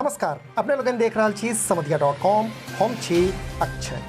नमस्कार, अपने लोगन देख रहल छी समदिया डॉट कॉम। हम छी अक्षय।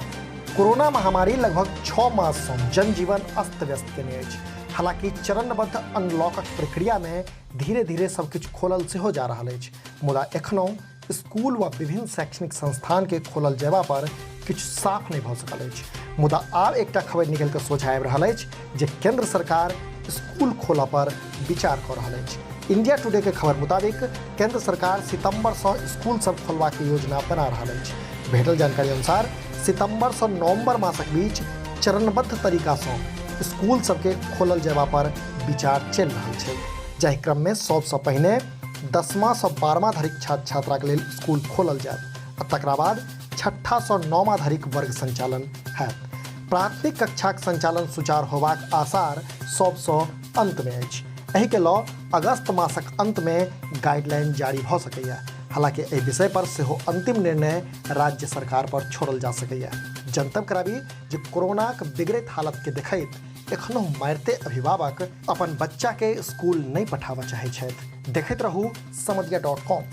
कोरोना महामारी लगभग 6 मास सँ जनजीवन अस्त व्यस्त केने अछि। हालांकि चरणबद्ध अनलॉकक प्रक्रिया में धीरे धीरे सब किछु खोलल सेहो जा रहल अछि, मुदा एखनहुँ स्कूल व विभिन्न शैक्षणिक संस्थान के खोलल जयबा पर किछु साफ नहि भऽ सकल अछि। मुदा आब एकटा खबर निकलि कऽ सोझा आबि रहल अछि जे केंद्र सरकार स्कूल खोलऽ पर विचार कऽ रहल अछि। इंडिया टुडे के खबर मुताबिक केंद्र सरकार सितंबर सँ स्कूल सब खोलबाक योजना बना रहल अछि। भेटल जानकारी अनुसार सितंबर सँ नवंबर मासक बीच चरणबद्ध तरीका सँ स्कूल सबके खोलल जयबा पर विचार चलि रहल छै, जाहि क्रम में सबसँ पहिने 10वां सँ 12वां धरिक छात्र छात्राक लेल स्कूल खोलल जायत आ तकरा बाद 6ठा सँ 9वां धरिक वर्ग संचालन हैत। प्राथमिक कक्षाक संचालन सुचार होबाक आसार सबसँ अंत में अछि। एहि के लऽ अगस्त मासक अंत में गाइडलाइन जारी भऽ सकैए। हालांकि एहि विषय पर सेहो अंतिम निर्णय राज्य सरकार पर छोड़ल जा सकैए। जनतब कराबी जे कोरोनाक बिगड़ैत हालत के देखैत एखनहुँ मारिते अभिभावक अपन बच्चा के स्कूल नहि पठाबऽ चाहै छथि। देखैत रहू समदिया डॉट कॉम।